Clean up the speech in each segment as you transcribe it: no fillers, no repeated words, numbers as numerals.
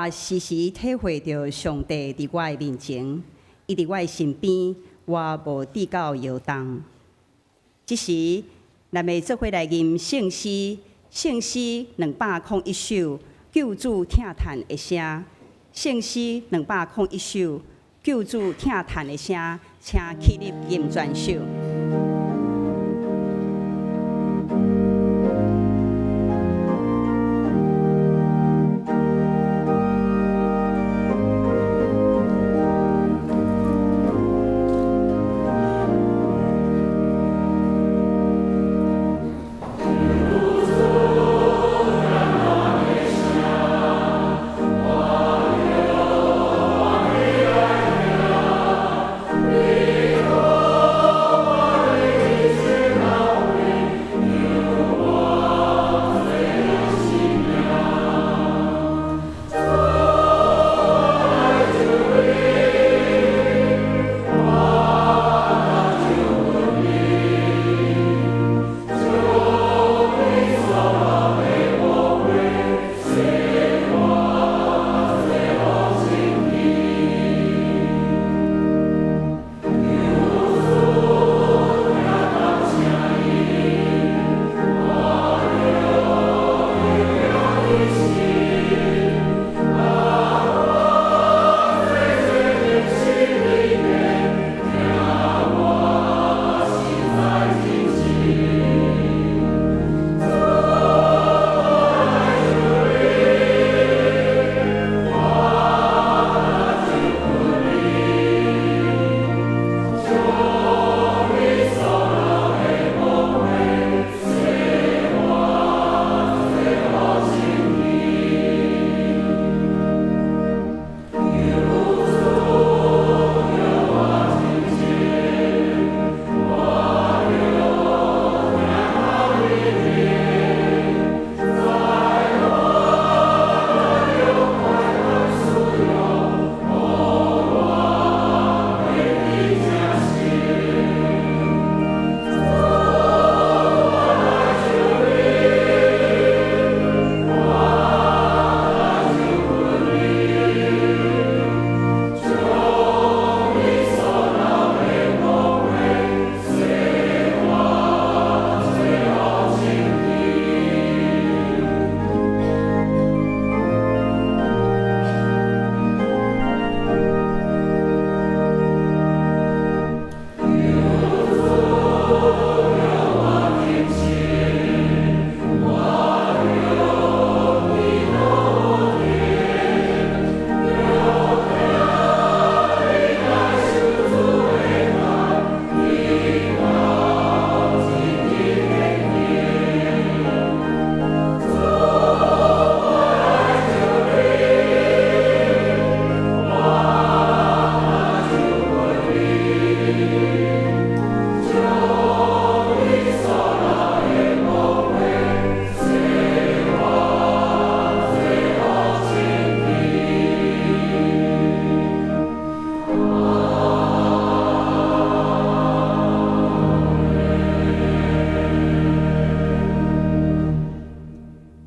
我時時體會著上帝佇我的面前，伊佇我的身邊，我無致到搖動。這時，咱欲做伙來吟聖詩，聖詩201首，救主疼嘆的聲。聖詩201首，救主疼嘆的聲，請起立吟全首。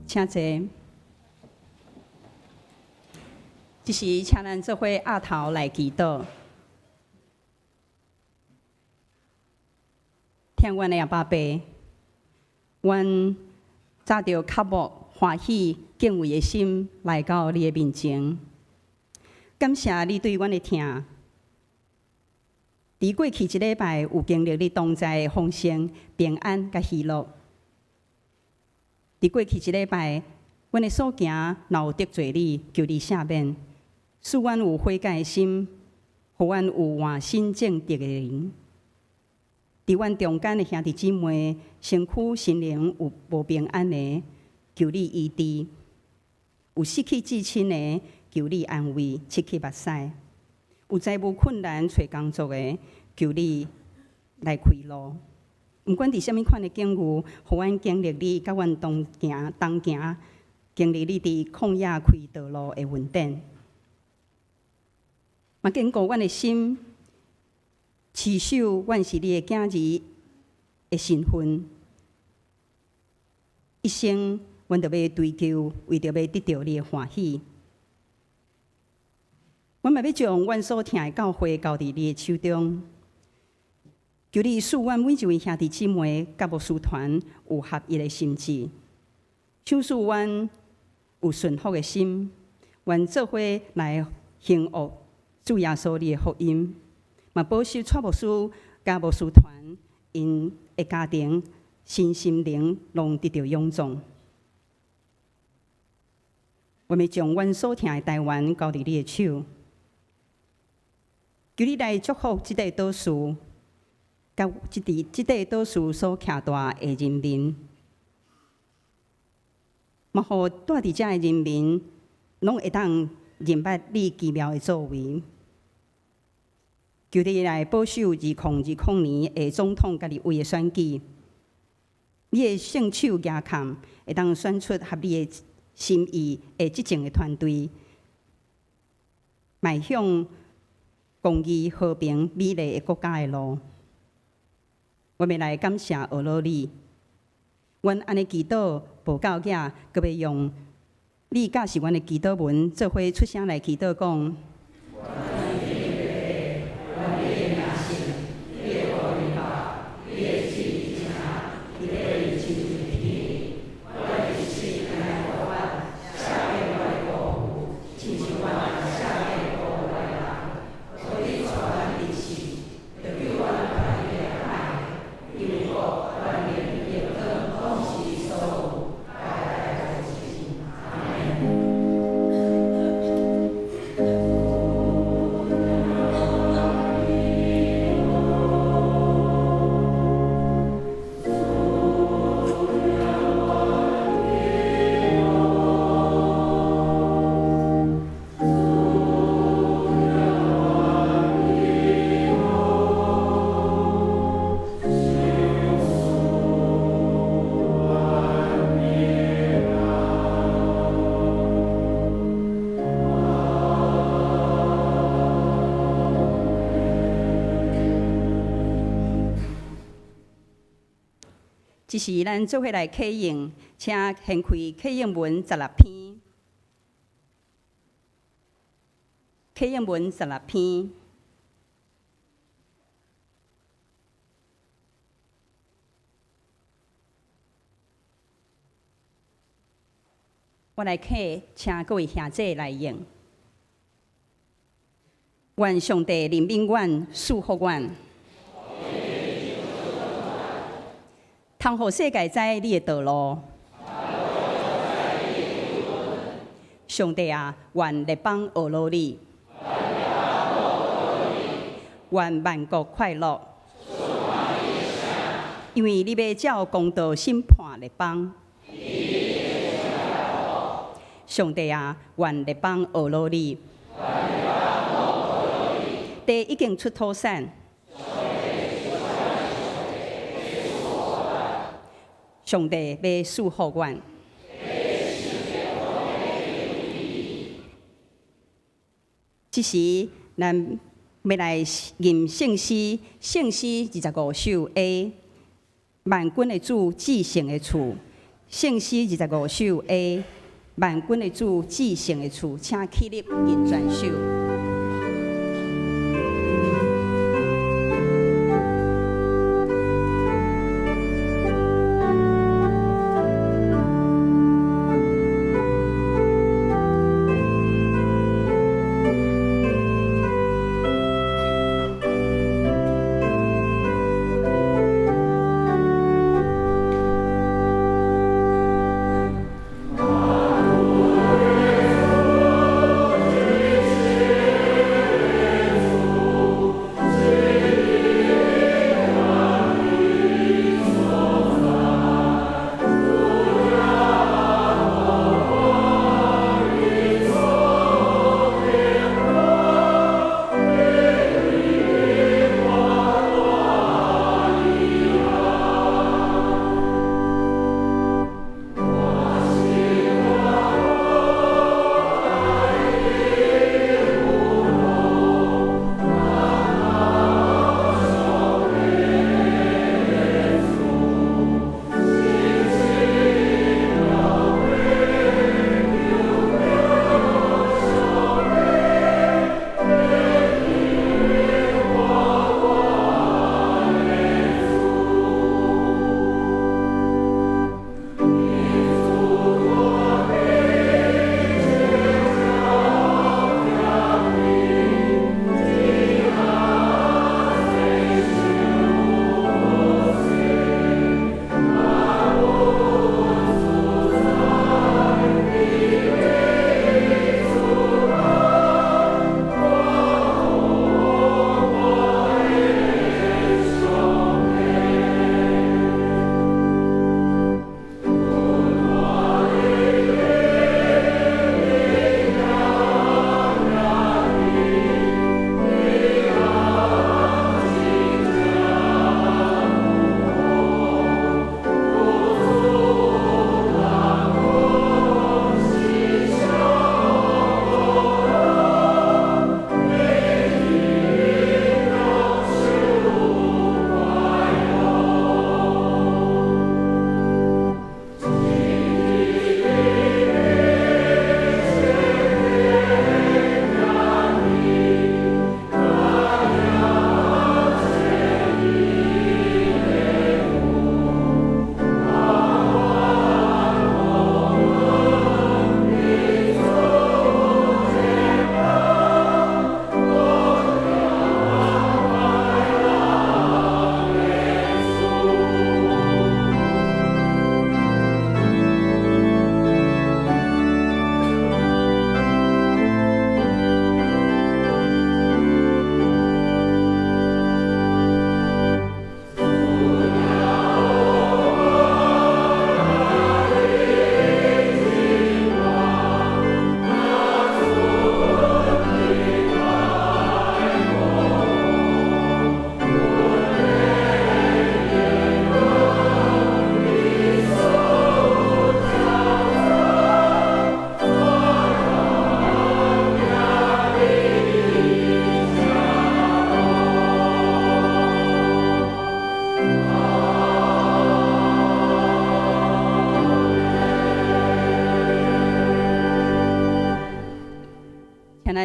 請坐。這時，請咱做伙徼頭來祈禱。疼阮的阿爸父，阮紮著渴慕、歡喜、敬畏的心來到你的面前，感謝你對阮的疼。佇過去一禮拜有經歷你同在的豐盛、平安佮喜樂。佇過去一禮拜，阮的所行若有得罪你，求你赦免，賜阮有悔改的心，予阮有換新正直的靈。佇阮中間的兄弟姊妹，身軀心靈有無平安的，求你醫治；有失去至親的，求你安慰，拭去目屎；有財務困難揣工作的，求你來開路。毋管佇啥物款的境遇，予阮經歷你佮阮同行同行，經歷你佇曠野開道路的恩典，嘛堅固阮的心，持守阮是你的囝兒的身份，一生阮著欲追求，為著欲得著你的歡喜。阮嘛欲將阮所疼的教會交佇你的手中，求你賜阮每一位兄弟姊妹佮牧師團有合一的心志，賞賜阮有順服的心，願做伙來興沃主耶穌你的福音，嘛保守蔡牧師佮牧師團𪜶的家庭身心靈攏得著勇壯。阮欲將阮所疼的台灣交佇你的手，求你來祝福這塊島嶼，佮這塊島嶼所徛蹛的人民，嘛予蹛佇遮的人民攏會當認捌你奇妙的作為。求你來保守2020年的總統佮立委的選舉，你的聖手舉崁，會當選出合你的心意的執政的團隊，邁向公義、和平、美麗的國家的路。阮欲來感謝阿羅你，阮按呢祈禱，無夠額，閣欲用你教示阮的祈禱文，做伙出聲來祈禱講。這時，咱做伙來啟應，請掀開啟應文十六篇。啟應文十六篇。我來啟，請各位兄弟來應。願上帝憐憫阮，賜福阮。通予世界知你的道路。上帝啊，願列邦呵咾你，願萬國快樂，因為你欲照公道審判列邦。上帝啊，願列邦呵咾你，地已經出土產。上帝欲賜福阮。這時，咱欲來吟聖詩，聖詩25首 A，萬軍的主至聖的厝，聖詩二十五首 A，萬軍的主至聖的厝，請起立吟全首。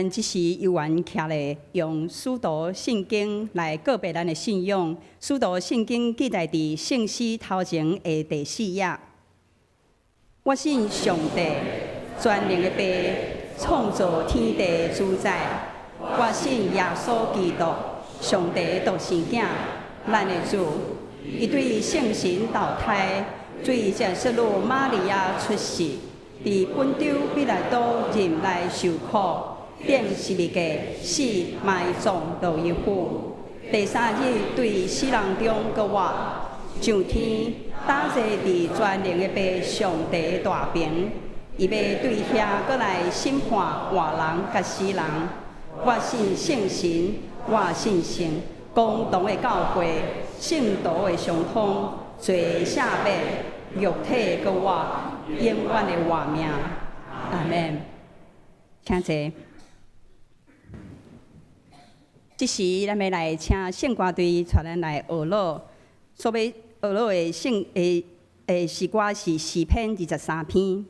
咱這時有緣徛咧，用使徒信經來告白咱的信仰。使徒信經記載佇聖詩頭前的第四頁。我信上帝，全能的父，創造天地的主宰。我信耶穌基督，上帝的獨生囝，咱的主。伊對聖神投胎，對聖女瑪利亞出世，佇本丟彼拉多忍耐受苦，釘十字架死埋葬落於府。第三日對死人中閣活，上天，搭坐佇全能的父上帝的大爿，伊欲對遐閣來審判活人佮死人。我信聖神，我信聖公同的教會，聖徒的相通，罪赦免，肉體閣活，永遠的活命。阿們。請坐。這時，咱欲來請聖歌隊帶咱來學樂，所欲學樂的聖的的詩歌是詩篇23篇。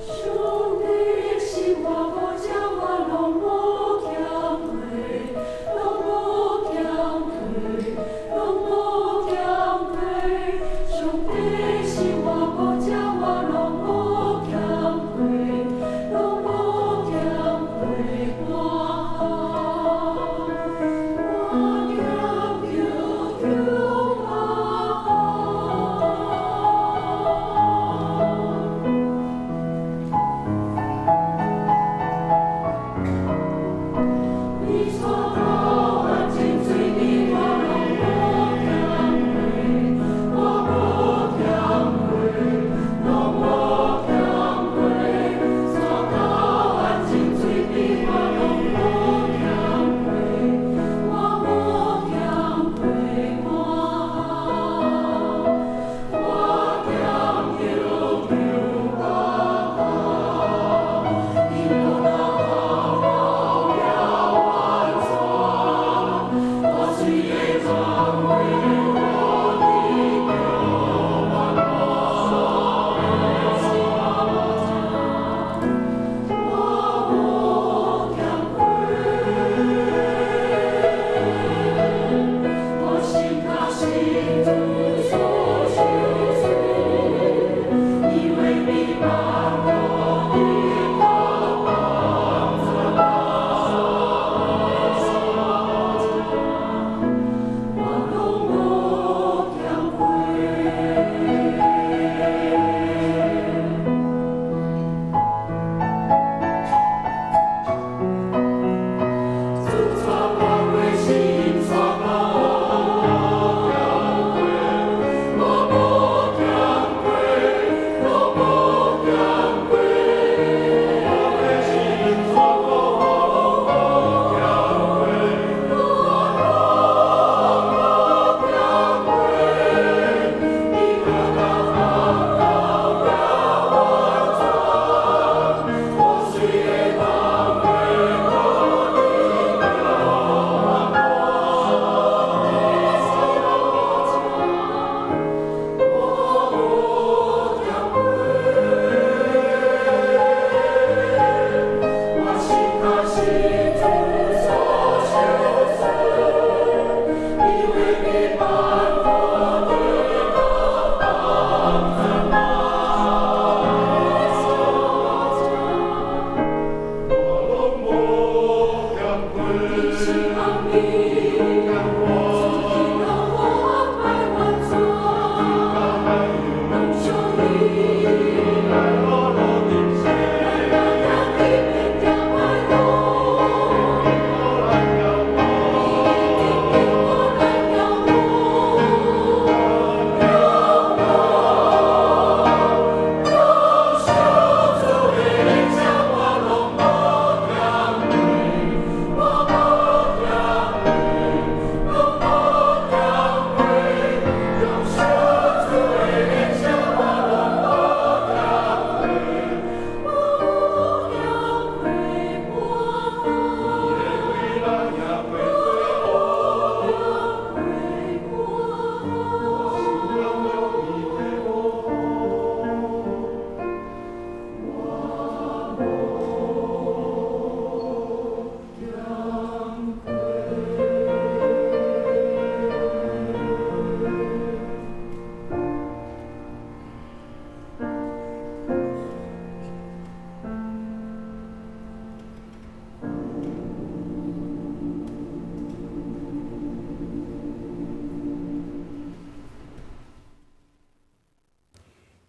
上帝是我保障，我攏無欠缺。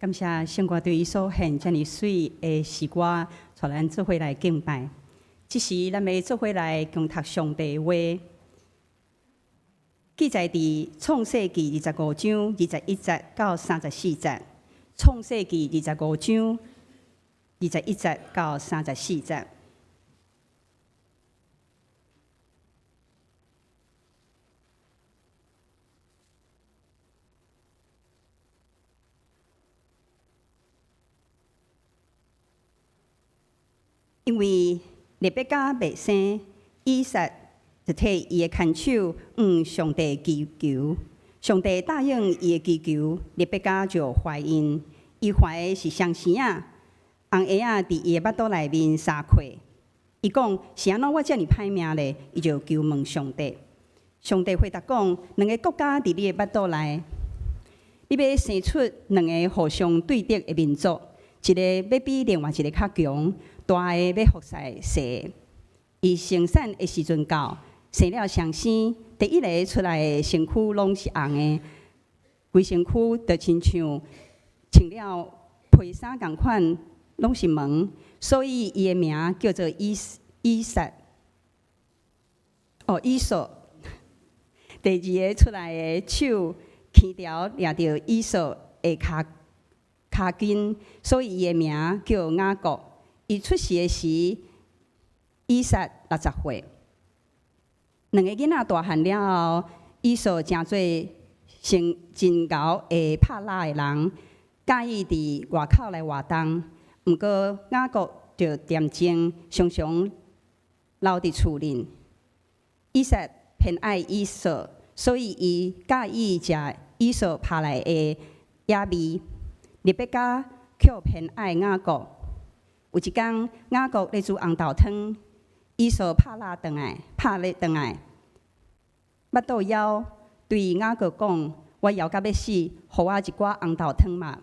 感謝聖歌隊所獻遮爾媠的詩歌，帶咱做伙來敬拜。這時，咱欲做伙來共讀上帝話，記載佇創世記25章21節到34節。創世記25章21節到34節。因為利百加未生，以撒就提伊的牽手向上帝祈求。上帝答應伊的祈求，利百加就懷孕。伊懷的是雙生仔，紅鞋仔佇伊的腹肚內面三塊。伊講，是按怎我遮爾歹命咧？伊就求問上帝。上帝回答講：兩个國家佇你的腹肚內，你欲生出兩个互相對敵的民族，一个欲比另外一个較強，大的欲服侍細的。伊生產的時陣到，生了雙生，第一个出來的身軀攏是紅的，規身軀就親像穿了皮衫仝款，攏是毛，所以伊的名叫做以以撒。哦，以掃。第二个出來的手牽條掠著以掃的跤跤筋，所以伊的名叫雅各。伊出世的時，以撒60歲。兩个囡仔大漢了後，以掃成做成真𠢕會拍獵的人，佮意佇外口來活動。毋過雅各就恬靜，常常留佇厝裡。以撒偏愛以掃，所以伊佮意食以掃拍來的野味。利百加卻偏愛雅各。有一工，雅各咧煮紅豆湯，以掃拍獵轉來，拍獵轉來，腹肚枵，對雅各講：我枵甲欲死，予我一寡紅豆湯嘛。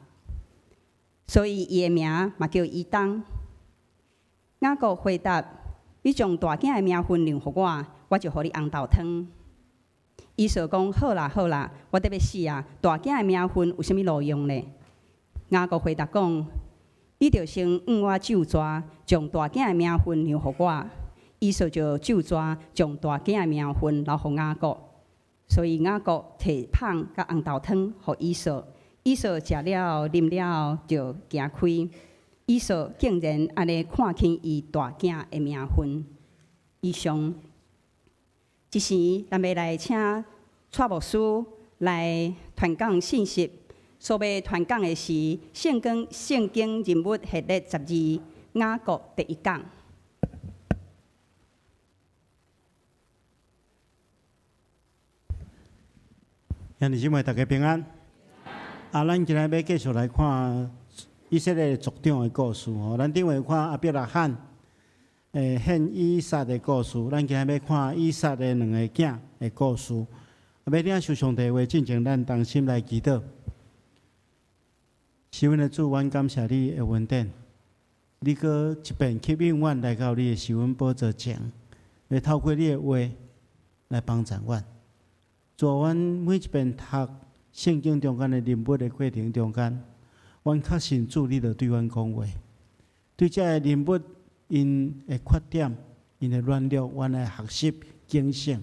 所以伊的名嘛叫以東。雅各回答：你將大囝的名分讓予我，我就予你紅豆湯。以掃講：好啦好啦，我得欲死啊！大囝的名分有啥物路用咧？雅各回答講：你著先向我咒詛，將大囝的名分讓予我。以掃就咒詛，將大囝的名分留予雅各。所以雅各提麭佮紅豆湯予以掃，以掃食了啉了就行開。以掃竟然按呢看輕伊大囝的名分。以上，這時咱欲來請蔡牧師來傳講信息。所欲傳講的是聖經聖經人物系列12雅各第一講。兄弟姊妹，大家平安。啊，咱今日欲繼續來看以色列族長的故事吼。咱頂回看亞伯拉罕獻以撒的故事，咱今日欲看以撒的兩個囝的故事。啊，欲領受上帝話進前，咱同心來祈禱。是阮的主，阮感謝你的恩典，你閣一遍吸引阮來到你的施恩寶座前，來透過你的話來幫助阮。主啊，阮每一遍讀聖經中間的人物的過程中間，阮確信主你著對阮講話。對這个人物𪜶的缺點、𪜶的軟弱，阮來學習警醒；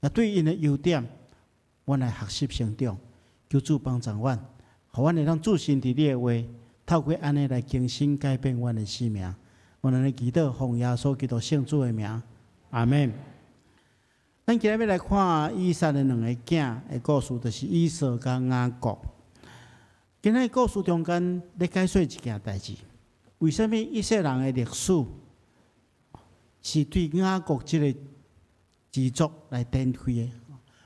也對𪜶的優點，阮來學習成長。求主幫助阮，予阮會當注心佇你的話，透過按呢來更新改變阮的生命。阮按呢祈禱，奉耶穌基督聖子的名，阿們。咱今日欲來看以撒的兩个囝的故事，就是以掃佮雅各。今日故事中間咧解說一件代誌，為啥物以色列人的歷史是對雅各這个支族來展開的？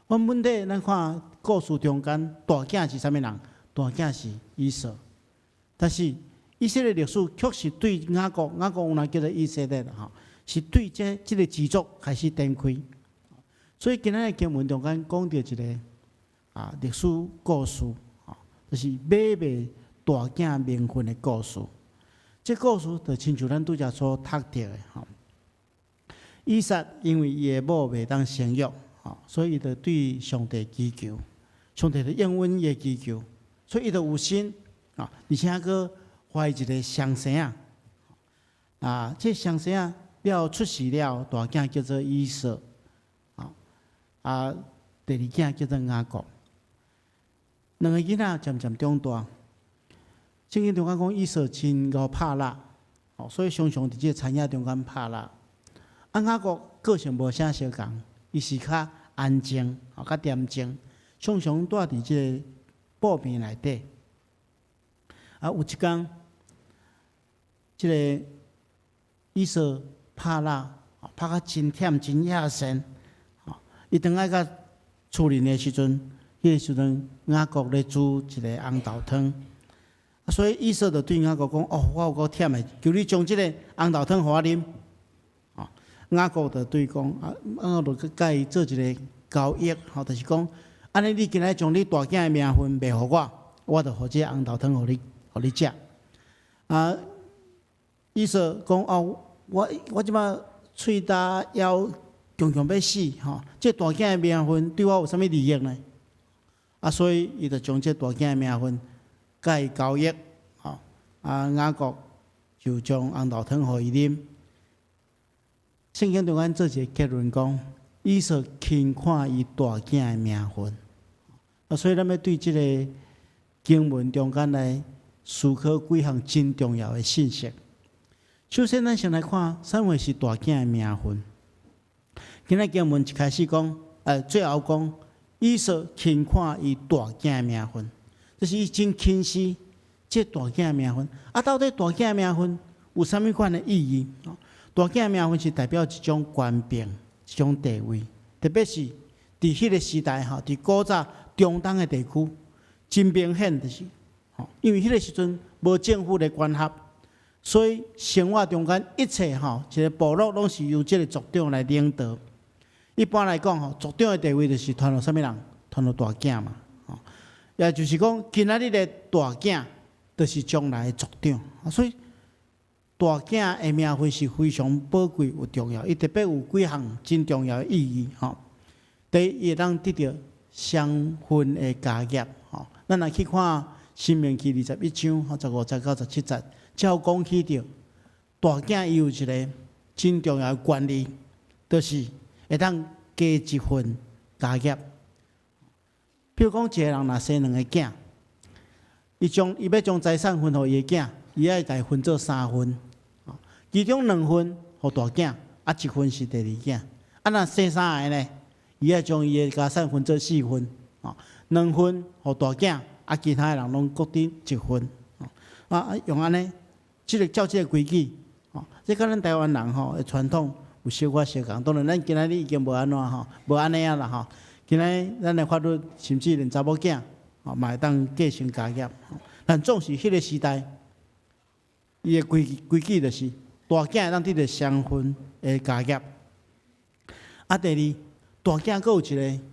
阮本底咱看故事中間大囝是啥物人？大囝是以掃，但是以色列歷史卻是對雅各，雅各原來叫做以色列吼，是對這个支族開始展開。所以今仔日經文中間講著一个歷史故事，吼，就是買賣大囝名分的故事。這故事就親像咱拄才所讀著的吼。以撒因為伊的某袂當生育，吼，所以伊就對上帝祈求，上帝就應允伊的祈求，所以伊就有心，啊，而且閣懷一个雙生仔。啊，這雙生仔了出世了，大囝叫做以掃，啊，第二囝叫做雅各。兩个囡仔漸漸長大，聖經中間講以掃真𠢕拍獵，所以常常佇這個田野中間拍獵。啊，雅各個性無啥相仝，伊是較安靜，較恬靜，常常蹛佇這个布棚內底。啊，有一工，這个以掃拍獵，拍甲真忝真野神，伊轉來到厝裡的時陣，彼个時陣雅各咧煮一个紅豆湯，所以以掃就對雅各講：哦，我有夠忝的，求你將這个紅豆湯予我啉。雅各就對伊講：啊，雅各就佮伊做一个交易，吼，就是講，按呢你今仔將你大囝的名份賣予我，我就予這个紅豆湯予你，予你食。啊，以掃講：哦，我這擺喙焦枵強強欲死，吼，這大囝的名份對我有啥物利益呢？啊，所以伊就將這大囝的名份佮伊交易，吼，啊，雅各就將紅豆湯予伊啉。聖經中間做一个結論講，以掃輕看伊大囝的名份。啊，所以咱欲對這个經文中間來思考幾項真重要的信息。首先，咱先來看啥物是大囝的名份。今仔經文一開始講，最後講，以掃輕看伊大囝的名份，就是伊真輕視這大囝的名份。啊，到底大囝的名份有啥物款的意義？大囝的名份是代表一種權柄、一種地位，特別是佇彼个時代吼，佇古早中東的地區，真明顯就是，吼，因為彼个時陣無政府的管轄，所以生活中間一切吼，一个部落攏是由這个族長來領導。一般來講吼，族長的地位就是傳予啥物人？傳予大囝嘛，吼，也就是講，今仔日的大囝，就是將來的族長，所以大囝的名份是非常寶貴有重要，伊特別有幾項真重要的意義吼。第一，伊會當得著雙份的家業吼。咱若去看《申命記》21章吼，15節到17節，才有講起著大囝伊有一个真重要的權利，就是會當加一份家業。比如講，一个人若生兩个囝，伊欲將財產分予伊的囝，伊愛共伊分做三份，其中兩份予大囝，啊一份是第二囝。啊，若生三个呢，伊愛將伊的家產分做四份，兩份予大囝，啊其他的人攏各得一份。啊，用按呢，這个照這个規矩，這佮咱台灣人吼的傳統有小可相仝。當然，咱今仔日已經無按怎吼，無按呢啊啦吼。今仔日咱的法律甚至連查某囝吼嘛會當繼承家業。但總是彼个時代，伊的規矩就是大囝會當得著雙份的家業。啊，第二，大囝閣有一個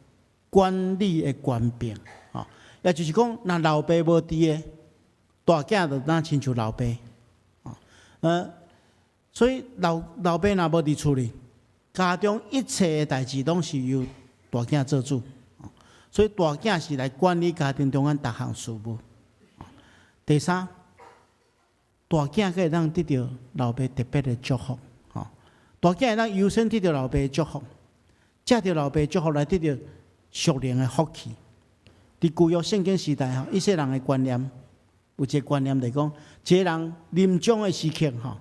管理的權柄，吼，也就是講，若老爸無佇的，大囝就若親像老爸，吼，所以老爸若無佇厝裡，家中一切的代誌攏是由大囝做主，所以大囝是來管理家庭中間逐項事務。第三，大囝閣會當得著老爸特別的祝福，吼，大囝會當優先得著老爸的祝福，藉著老爸祝福來得著屬靈的福氣。佇舊約聖經時代吼，以色列人的觀念有一个觀念就是講，一个人臨終的時刻吼，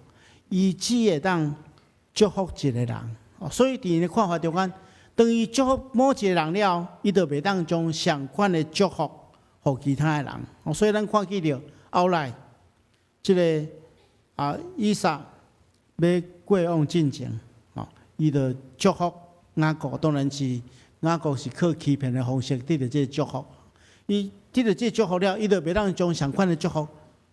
伊只會當祝福一个人，所以佇𪜶的看法中間，當伊祝福某一个人了後，伊就袂當將相款的祝福予其他的人。所以咱看見著後來，這个啊以撒欲過往進前，吼，伊就祝福雅各，當然是雅各是靠欺騙的方式得著這个祝福。伊得著這个祝福了，伊就袂當將相款的祝福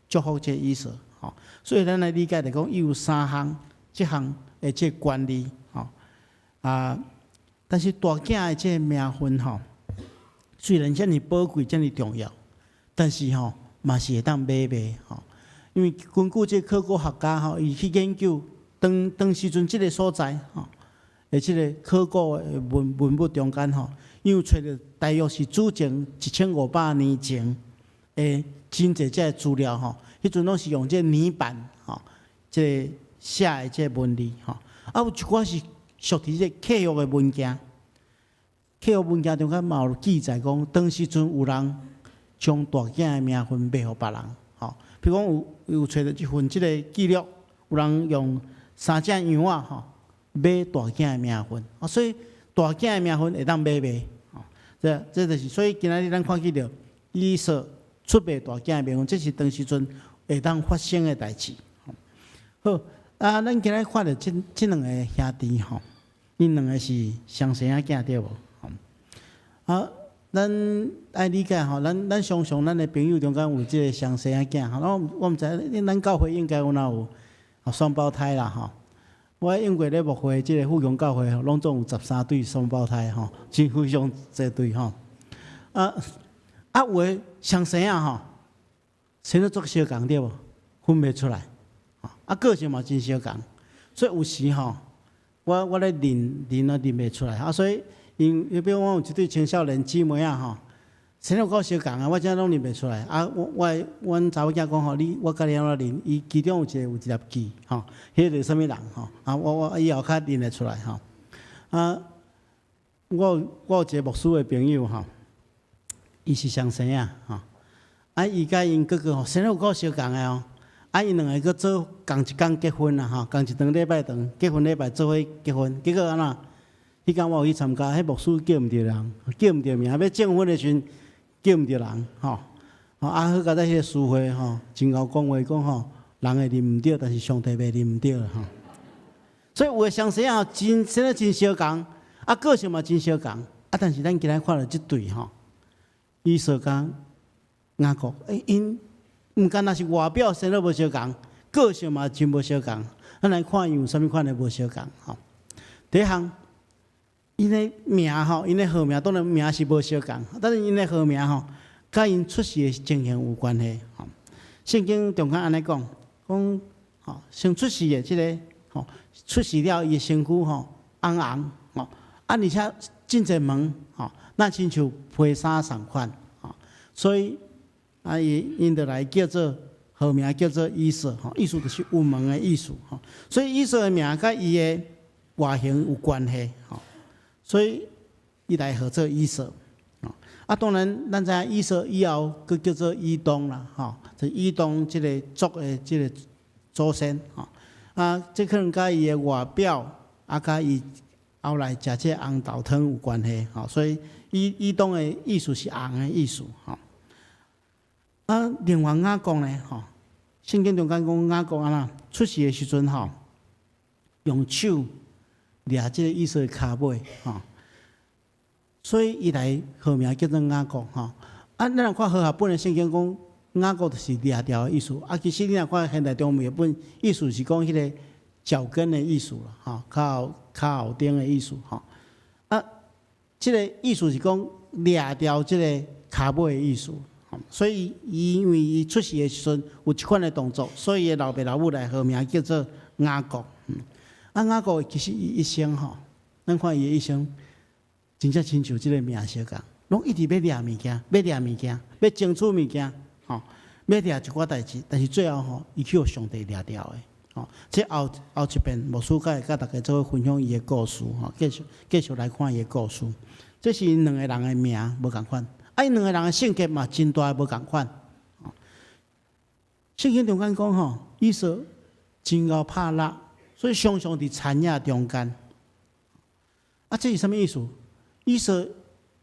祝福這个以掃。吼，所以咱來理解就講，伊有三項，這項的這个權利，吼啊，但是大囝的這个名份吼，雖然遮爾寶貴、遮爾重要，但是吼嘛是會當買賣吼。因為根據這个考古學家吼，伊去研究當當時陣這个所在吼，的這个考古的文物中間吼，伊有揣著大約是主前1500年前的真濟這个資料吼，彼陣攏是用這个泥板吼，這个寫的這个文字吼，啊有一寡是屬佇這個契約的文件，契約文件中間嘛有記載講，當時陣有人將大囝的名份賣予別人，吼，比如講有揣著一份這个記錄，有人用三隻羊仔吼買大囝的名份，啊，所以大囝的名份會當買賣，吼，這就是所以今仔日咱看見著以掃出賣大囝的名份，這是當時陣會當發生的代誌。好，啊，咱今仔看著這兩个兄弟吼，𪜶兩个是雙生仔囝對無？啊，咱愛理解吼，咱常常咱的朋友中間有這个雙生仔囝吼，我毋知影，咱教會應該有哪有雙胞胎啦吼。我用過咧牧會這个富強教會吼，攏總有13對雙胞胎吼，真非常濟對吼。啊，有的雙生仔吼，生得足相仝對無？分袂出來，啊，個性嘛真相仝，所以有時吼，我咧認認啊認袂出來啊，所以𪜶比如我有一對青少年姊妹仔吼，生得有夠相仝啊，我真攏認袂出來。啊，我阮查某囝講吼，你我教你按怎認，伊其中有一個有一粒痣吼，彼个是啥物人吼？啊，我以後較認會出來吼。啊，我有一個牧師的朋友吼，伊是雙生仔吼，啊，伊佮𪜶哥哥吼生得有夠相仝的哦。啊，𪜶兩个閣做仝一工結婚啦吼，仝一頓禮拜堂結婚禮拜做伙結婚，結果按怎？彼工我有去參加，彼牧師叫毋著人，叫毋著名，欲證婚的時陣叫毋著人，吼。啊，好佳哉彼个司會吼，真𠢕講話講吼，人會認毋著，但是上帝袂認毋著吼。所以有的雙生仔真生得真相仝，啊，個性嘛真相仝，啊，但是咱今仔看著這對吼，以掃佮雅各，欸，𪜶毋干焦是外表生得無相仝，個性嘛真無相仝。咱來看𪜶有啥物款的無相仝吼。第一項，𪜶的名吼，𪜶的號名當然名是無相仝，但是𪜶的號名吼，佮𪜶出世的情形有關係吼。聖經中間按呢講，講吼先出世的這个吼，出世了伊的身軀吼紅紅吼，啊而且真濟毛吼，若親像皮衫仝款吼，所以啊伊𪜶就來叫做號名叫做以掃吼，意思就是有毛的意思吼，所以以掃的名佮伊的外形有關係吼，所以伊來號做以掃。啊，當然，咱知影以掃以後，閣叫做以東啦，吼，就以東這个族的這个祖先，吼。啊，這可能佮伊的外表，啊，佮伊後來食這个紅豆湯有關係，吼。所以以東的意思是紅的意思，吼。啊，另外雅各呢，吼，聖經中間講雅各按怎出世的時陣，吼，用手掠這个以掃的跤尾，吼。所以伊來號名叫做雅各吼。啊，咱若看和合本的聖經講雅各就是掠著的意思。啊，其實你若看現代中文譯本，意思是講彼个腳跟的意思啦，吼，跤後頂的意思吼。啊，這个意思是講掠著這个跤尾的意思。所以伊因為伊出世的時陣有這款的動作，所以伊老爸老母來號名叫做雅各。啊，雅各其實伊一生吼，咱看伊的一生，真正親像這个命相仝，攏一直欲掠物件，欲掠物件，欲爭取物件，吼，欲掠一寡代誌，但是最後吼，伊去予上帝掠著的，吼。這後後一遍牧師閣會佮大家做伙分享伊的故事，吼，繼續來看伊的故事。這是𪜶兩个人的名無仝款，啊，𪜶兩个人的性格嘛真大的無仝款。聖經中間講吼，以掃真𠢕拍獵，所以常常佇田野中間。啊，這是啥物意思？以掃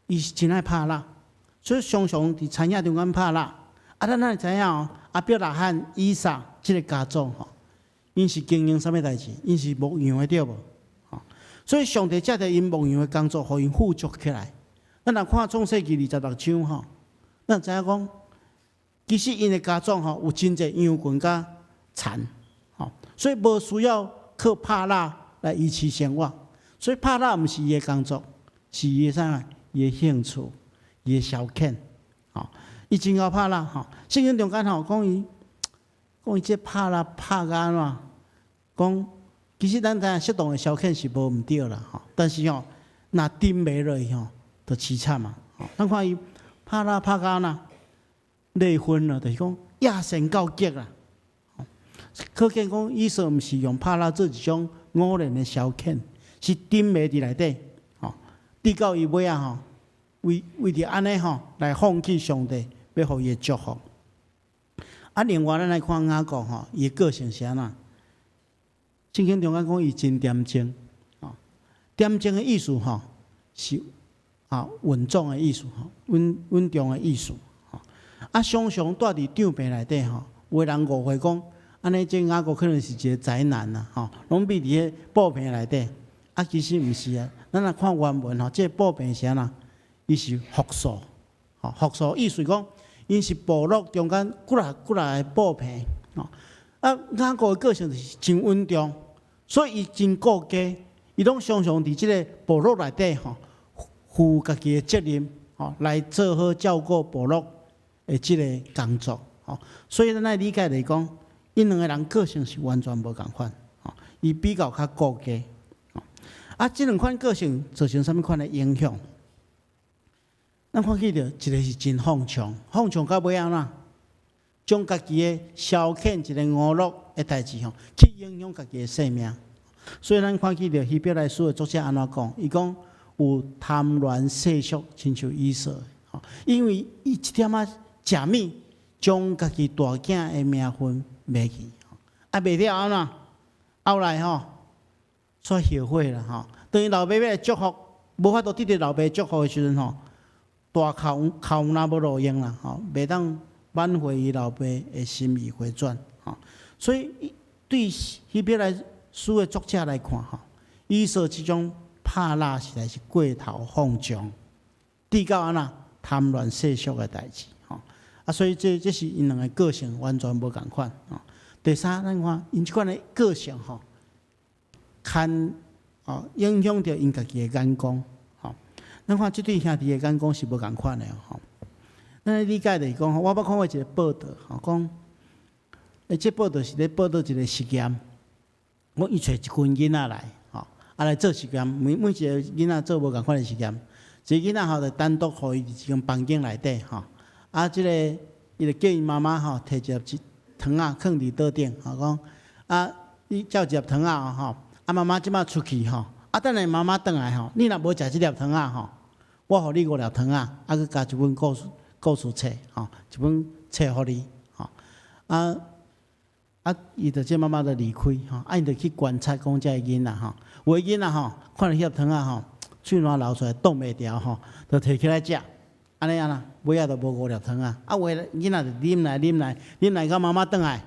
伊是真愛拍獵，所以常常佇田野中間拍獵。啊，咱哪會知影哦？亞伯拉罕、以撒這个家族吼，𪜶是經營啥物代誌？𪜶是牧羊的對無？吼，所以上帝藉著𪜶牧羊的工作，予𪜶富足起來。咱若看創世記26章吼，咱知影講，其實𪜶的家族吼有真濟羊群佮田，吼，所以無需要靠拍獵來維持生活。所以拍獵毋是伊的工作，是伊的啥？伊的興趣，伊的消遣，吼。伊真𠢕拍獵，吼。聖經中間吼講伊，講伊這拍獵拍甲按怎？講其實咱知影適當的消遣是無毋對啦，吼。但是吼，若沉迷落去吼，就淒慘啊！咱看伊拍獵拍甲按怎？累昏了，就是講野性到極啦。可見講以掃毋是用拍蠟做一種偶然的消遣，是沉迷佇內底，吼，直到伊尾仔吼，為著按呢吼來放棄上帝，欲予伊的祝福。啊，另外咱來看雅各吼，伊的個性是按怎？聖經中間講伊真恬靜，吼，恬靜的意思吼是啊穩重的意思吼，穩重的意思。吼，啊，常常蹛佇帳棚內底吼，有的人誤會講，按呢這雅各可能是一個宅男啦，吼，攏覕佇彼布棚內底。啊，其實毋是啊，咱若看原文吼，這個布棚是按怎？伊是複數，吼，複數意思講，𪜶是部落中間幾若幾若个布棚，吼。啊，雅各的個性就是真穩重，所以伊真顧家，伊攏常常佇這个部落內底吼，負家己的責任，吼，來做好照顧部落的這个工作，吼。所以咱愛理解來講，𪜶兩个人個性是完全無仝款，吼。伊比較較顧家，啊，這兩款個性造成啥物款的影響？咱看見著一个是真放縱，放縱到尾按怎？將家己的消遣一個娛樂的代誌吼，去影響家己的性命。所以咱看見著希伯來書的作者按怎講？伊講有貪戀世俗，親像以掃，吼，因為伊一點仔食物，將家己大囝的名分賣去，啊賣了按怎？後來吼，煞後悔啦吼。當伊老爸欲來祝福，無法度得著老爸祝福的時陣吼，大哭哭若無路用啦吼，袂當挽回伊老爸的心意回轉吼。所以對希伯來書的作者來看吼，以掃這種拍蠟實在是過頭放縱，直到按怎貪戀世俗的代誌吼。啊，所以這是𪜶兩个個性完全無仝款吼。第三，咱看𪜶這款的個性吼，牽哦影響著𪜶家己的眼光吼。咱看這對兄弟的眼光是無仝款的吼。咱來理解就是講，我捌看過一个報道吼，講，這報道是咧報道一个實驗，講伊揣一群囡仔來，吼，啊來做實驗，每一个囡仔做無仝款的實驗，一个囡仔吼就單獨予伊佇一間房間內底吼，啊，這个伊就叫伊媽媽吼，提一粒糖仔囥佇桌頂，吼講，啊，你才有一粒糖仔吼，啊媽媽這擺出去吼，啊等下媽媽轉來吼，你若無食這粒糖仔吼，我予你五粒糖仔，啊閣加一本故事冊，吼，一本冊予你，吼，啊，伊就這媽媽就離開，吼，啊，𪜶就去觀察講這个囡仔吼，有的囡仔吼，看著彼粒糖仔吼，喙瀾流出來擋袂牢吼，就提起來食，按呢按怎，尾仔就無五粒糖仔，啊，有的囡仔就忍來忍來，忍來到媽媽轉來，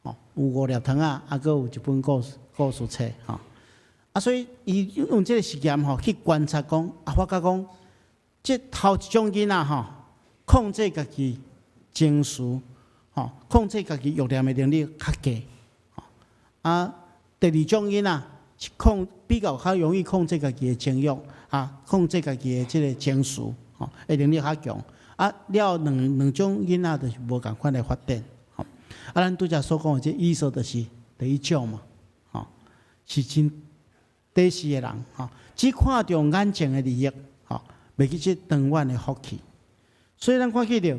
吼，有五粒糖仔，啊，閣有一本故事冊，吼，啊，所以伊用這个實驗吼去觀察講，啊，發覺講，這頭一種囡仔吼，控制家己情緒，吼，控制家己慾念的能力較低，吼，啊，第二種囡仔是比較較容易控制家己的情慾，啊，控制家己的這个情緒，吼，的能力較強，啊，了兩種囡仔就是無仝款的發展，吼，啊，咱拄才所講的這以掃就是第一種嘛，吼，是真短視的人，吼，只看重眼前的利益，吼，袂記這長遠的福氣。所以咱看見著，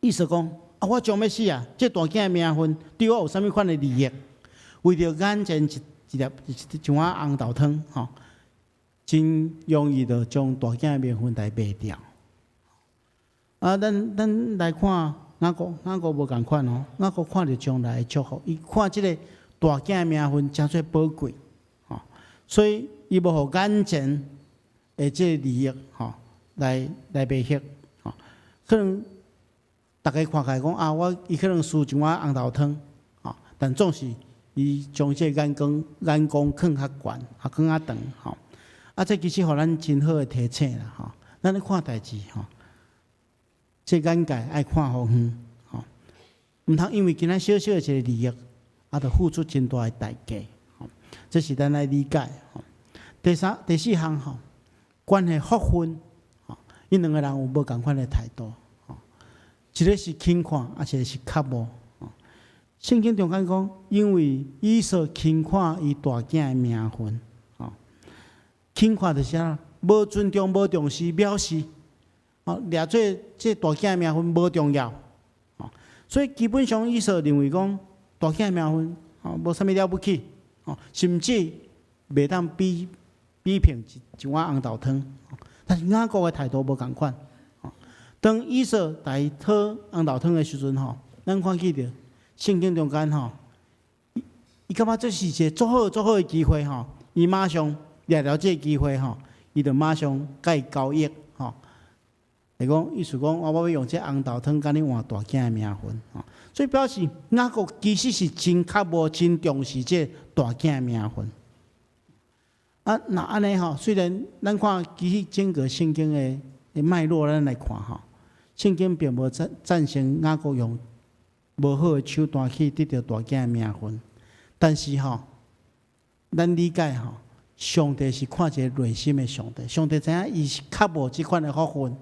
以掃講啊，我將欲死啊！這大囝的名分對我有啥物款的利益？為著眼前一粒一碗紅豆湯，吼，真容易就將大囝的名分來賣掉。啊，咱來看雅各，雅各無仝款哦。雅各看著將來的祝福，伊看這个大囝的名分誠濟寶貴，吼，所以伊無予眼前的這个利益，吼，來迷惑，吼，可能逐家看起來講啊，伊可能輸一碗紅豆湯，吼，但總是伊將這个眼光放較懸，啊，放較長，吼，啊，這其實予咱真好的提醒啦，吼，咱咧看代誌，吼，這眼界愛看予遠，吼，毋通因為今仔小小的一个利益，啊，就付出真大的代價，吼，這是咱愛理解，吼。第三、第四項，吼，關係福分，吼，𪜶兩个人有無仝款的態度，吼，一个是輕看，啊，一个是渴慕，吼。聖經中間講，因為以掃輕看伊大囝的名分，吼，輕看就是啥？無尊重、無重視、藐視。哦，掠做這大囝的名分無重要，哦，所以基本上以掃認為講大囝的名分，哦，無啥物了不起，哦，甚至袂當比比拼一碗紅豆湯。但是雅各的態度無仝款，哦，當以掃來討紅豆湯的時陣吼，咱看見著聖經中間吼，伊感覺這是一個足好足好的機會吼，伊馬上掠著這個機會吼，伊就馬上共伊交易吼。來講，意思講，我欲用這紅豆湯共你換大囝的名分，吼，所以表示雅各其實是真較無真重視這大囝的名分。啊，若按呢吼，雖然咱看其實整個聖經的脈絡，咱來看吼，聖經並無贊成雅各用無好的手段去得著大囝的名分，但是吼，咱理解吼，上帝是看一个內心的上帝，上帝知影伊是較無這款的福分。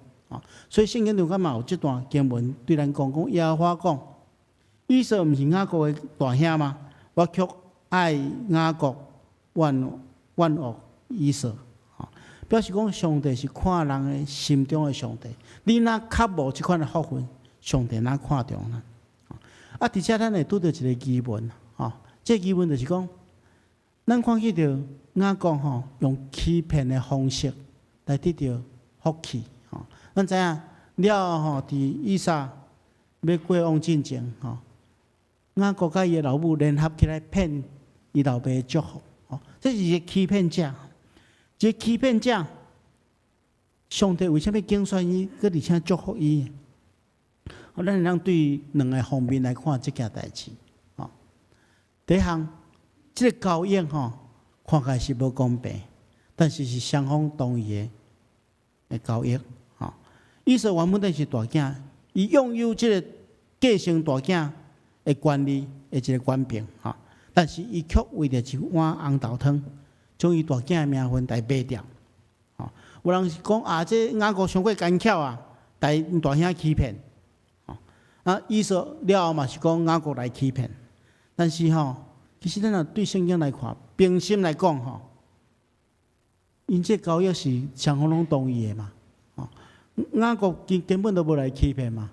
所以聖經中間嘛有這段經文對咱講，講耶和華講，以掃毋是雅各的大兄嗎？我卻愛雅各，厭惡以掃。表示講上帝是看人的心中的上帝。你若較無這款的福分，上帝若看重咱。啊，佇遮咱會拄著一個疑問，吼，這個疑問就是講，咱看見著雅各吼用欺騙的方式來得著福氣。咱知影了後吼，佇以撒欲過往進前吼，雅各佮伊的老母聯合起來騙伊老爸的祝福，吼，這是一個欺騙者，一個欺騙者。上帝為啥物揀選伊，閣而且祝福伊？咱會當對兩个方面來看這件代誌。吼，第一項，這個交易吼，看起來是無公平，但是是雙方同意的交易。以掃原本就是大囝，伊擁有這個繼承大囝的權利的一個權柄，吼。但是伊卻為著一碗紅豆湯，將伊大囝的名分來賣掉。吼，有人是講啊，這雅各傷過奸巧啊，共𪜶大兄欺騙。吼，啊，以掃了後嘛是講雅各來欺騙。但是吼，其實咱若對聖經來看，平心來講吼，𪜶這交易是雙方攏同意的嘛。雅各根本都無來欺騙嘛，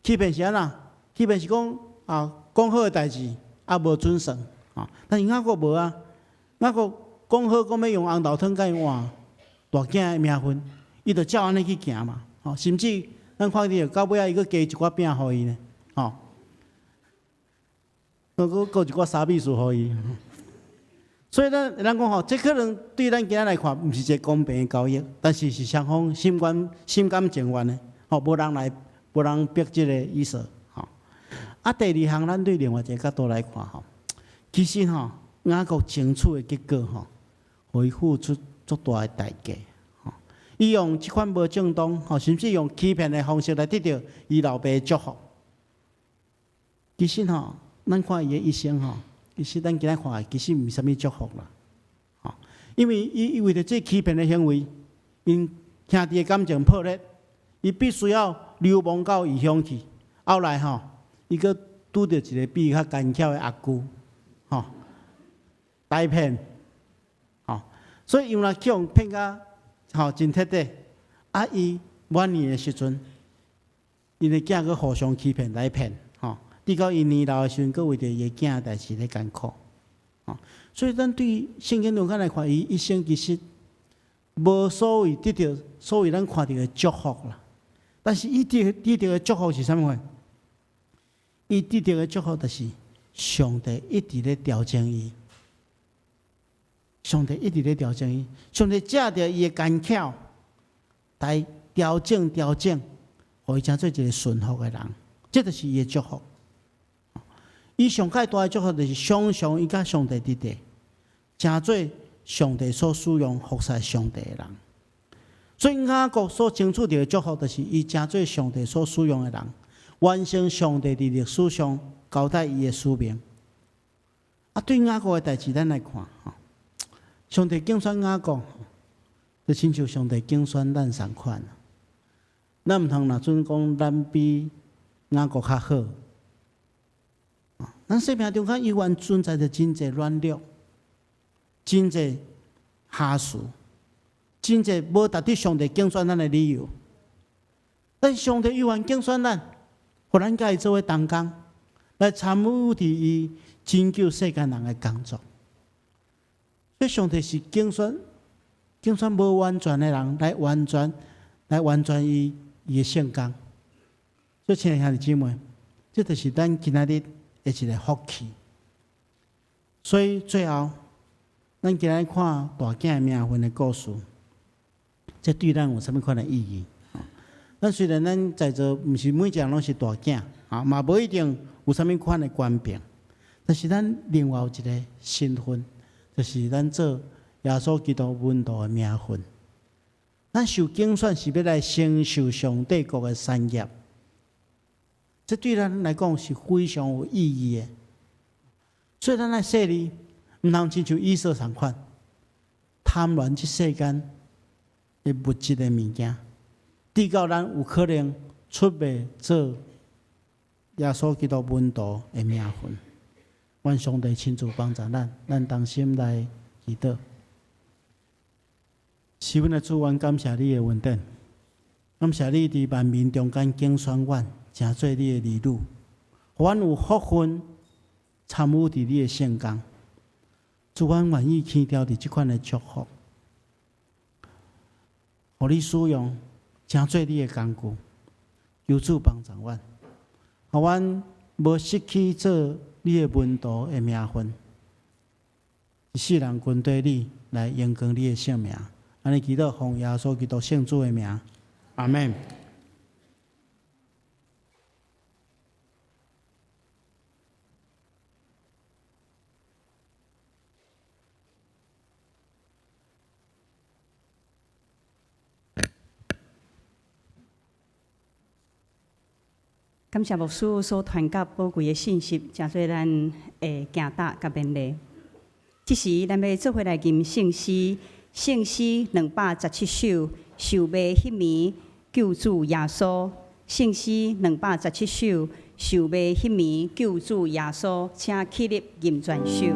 欺騙是按怎？欺騙是講啊，講好的代誌啊無準繩，啊，但是雅各無啊，雅各講好講欲用紅豆湯共伊換大囝的名分，伊就照按呢去行嘛，吼，甚至咱看著到尾仔伊閣加一寡餅予伊呢，吼，閣閣一寡沙米薯予伊。所以咱咱講吼，這可能對咱今仔來看，毋是一個公平的交易，但是是雙方心甘情願的，吼，無人來，無人逼這個以掃，吼。啊，第二項，咱對另外一個角度來看，吼，其實吼，雅各爭取的結果，吼，予伊付出足大的代價，吼。伊用這款無正當，吼，甚至用欺騙的方式來得著伊老爸的祝福。其實吼，咱看伊的一生，吼。其實咱今仔看，其實毋是啥物祝福啦，吼，因為伊為著這欺騙的行為，𪜶兄弟的感情破裂，伊必須要流亡到異鄉去。後來吼，伊閣拄著一個比伊較奸巧的阿舅，吼，來騙，吼，所以伊若去予騙甲吼真徹底，啊，伊晚年的時陣，𪜶的囝閣互相欺騙來騙。直到伊年老的時陣，閣為著伊的囝的代誌咧艱苦，吼。所以咱對聖經中間來看，伊一生其實無所謂得著所謂咱看著的祝福啦。但是伊得著的祝福是啥物貨？伊得著的祝福就是上帝一直咧調整伊，上帝一直咧調整伊，上帝藉著伊的奸巧來調整調整，予伊成做一個順服的人，這就是伊的祝福。伊上蓋大的祝福就是常常伊佮上帝佇佇，成做上帝所使用服侍上帝的人。所以雅各所爭取著的祝福，就是伊成做上帝所使用的人，完成上帝佇歷史上交代伊的使命。啊，對雅各的代誌，咱來看，吼，上帝揀選雅各，就親像上帝揀選咱仝款。咱毋通若準講咱比雅各較好。咱生命中間猶原存在著真濟軟弱，真濟瑕疵，真濟無值得上帝揀選咱的理由。但上帝猶原揀選咱，予咱佮伊做伙同工，來參與佇伊拯救世間人的工作。所以上帝是揀選無完全的人來完全伊的聖工。所以，親愛兄弟姊妹，這就是咱今仔日的一個福氣。所以最後，咱今日看大囝的名分的故事，這對咱有啥物款的意義？咱雖然咱在座毋是每一個人攏是大囝，啊，嘛無一定有啥物款的權柄，但是咱另外有一個身份，就是咱做耶穌基督門徒的名分。咱受揀選是欲來承受上帝國的產業，這對咱來講是非常有意義的。所以咱愛細膩，毋通親像以掃仝款，貪戀這世間的物質的物件，直到咱有可能出賣做耶穌基督門徒的名分。願上帝親自幫助咱，咱同心來祈禱。是阮的主，阮感謝你的恩典，感謝你佇萬民中間揀選阮，成做你的兒女，予阮有福分參與佇你的聖工。主，阮願意輕佻佇這款的祝福，予你使用，成做你的工具。求主幫助阮，予阮無失去做你的門徒的名分，一世人跟綴你來榮光你的聖名。按呢祈禱，奉耶穌基督聖子的名，阿們。感謝牧師所傳達寶貴的信息，誠做咱會行踏佮勉勵。這時，咱欲做伙來吟聖詩，聖詩217首，受賣彼暝救主耶穌。聖詩217首，受賣彼暝救主耶穌，請起立吟全首。請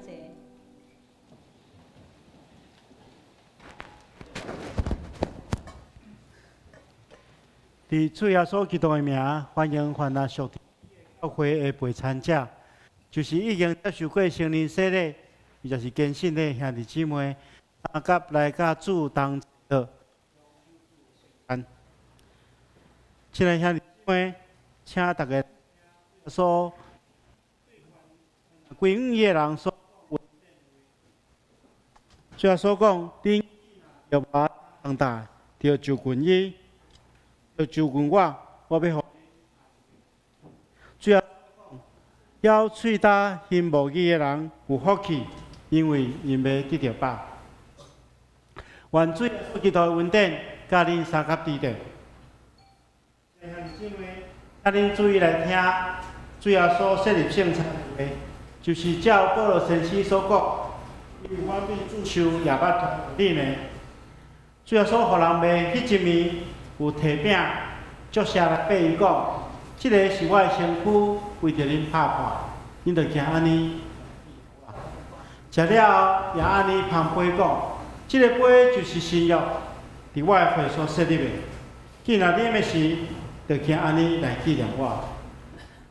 坐。佇主耶穌基督的名，歡迎凡若屬教會的陪餐者，就是已經接受過聖靈洗禮，伊就是堅信的兄弟姊妹，相佮來佮主同好，親愛兄弟姊妹，請大家所歸向伊的人所，主耶穌講，恁著無重擔，著就近伊，著就近我，我欲予。主耶穌講，枵喙焦行無義的人有福氣，因為𪜶欲得著飽。願主耶穌基督的恩典，佮恁相佮佇咧。兄弟姊妹，請恁注意來聽，主耶穌設立聖餐的話，就是照保祿先生所講，伊有反對主受耶捌傳予恁的。主耶穌予人賣彼一暝，有提餅，祝謝來擘伊講：這个是我的身軀，為著恁拍破，恁著行按呢。食了後，也按呢捧杯講：這个杯就是新約，佇我的血所設立的。既然啉的時，著行按呢來紀念我。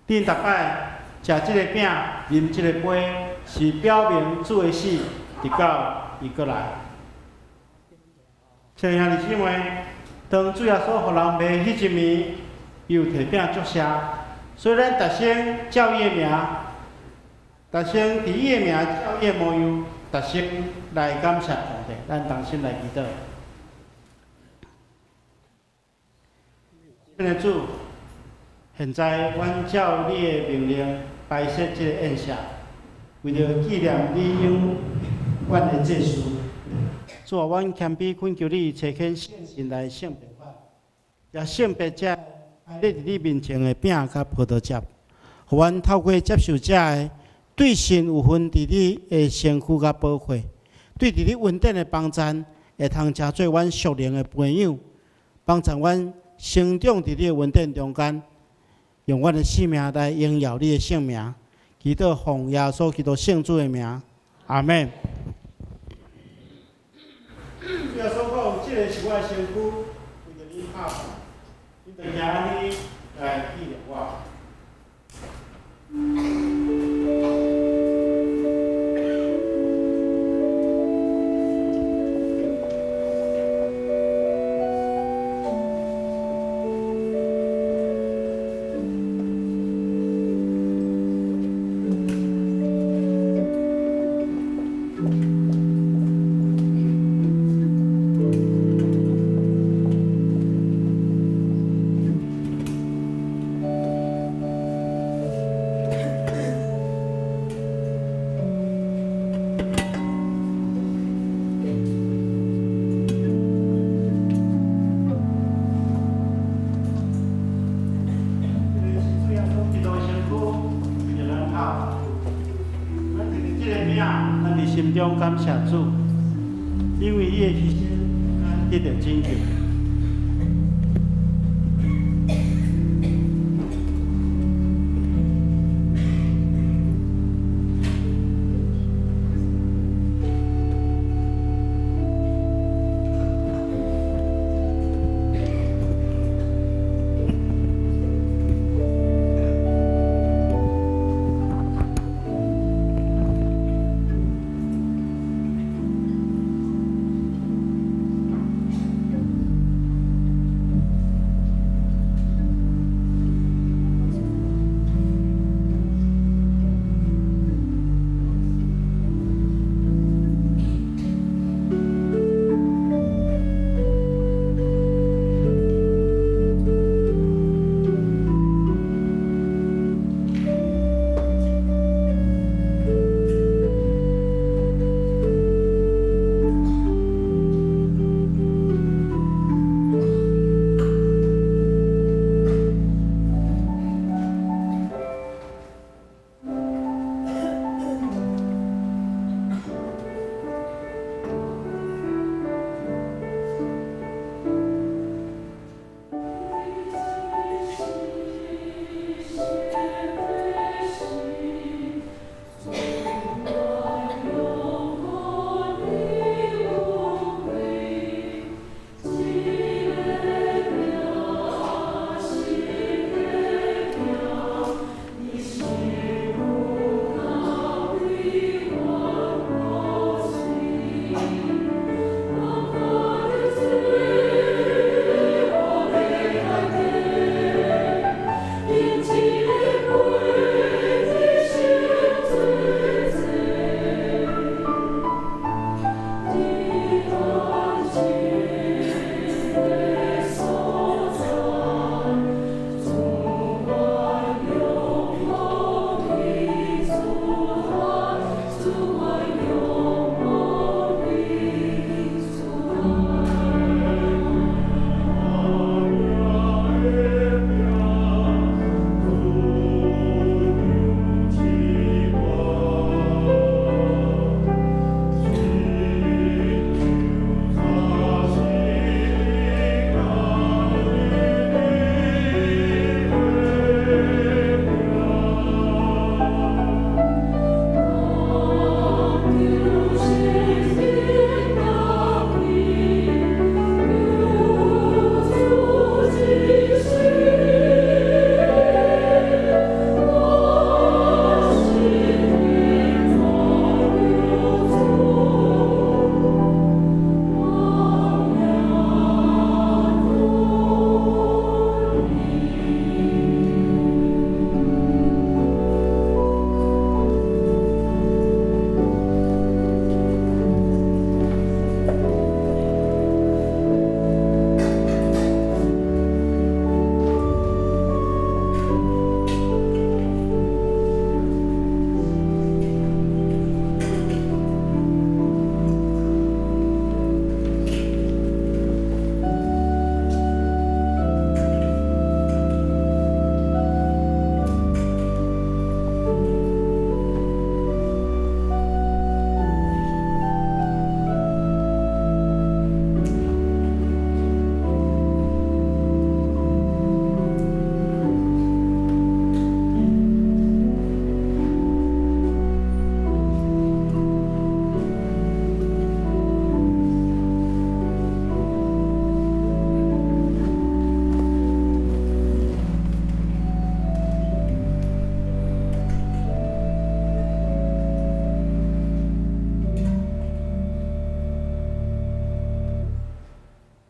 恁逐擺食這个餅、啉這个杯，是表明主的死，直到伊閣來。親愛兄弟姊妹，當主耶穌予人賣彼一暝，伊有提餅祝謝，所以咱逐聲照伊的名，逐聲佇伊的名照伊的模樣，逐聲來感謝上帝。咱同心來祈禱。親愛的主，現在阮照你的命令擺設這個宴席，為著紀念你永遠的祭司。主啊，阮謙卑懇求你，差遣聖神來聖別阮，也聖別這擺佇你面前的餅佮葡萄汁，予阮透過接受這个，對神有份佇你的身軀佮寶血，對佇你恩典的幫贊，會通成做阮屬靈的培養，幫助阮成長佇你的恩典中間，用阮的生命來榮耀你的聖名。祈禱奉耶穌基督聖子的名，阿們。主耶穌講：這个是我的身軀，為著恁拍破，恁著行按呢來紀念我。這个是主耶穌基督的身軀，為著咱拍破。咱摕著這个餅，咱佇心中感謝主，因為伊的犧牲，咱得著拯救。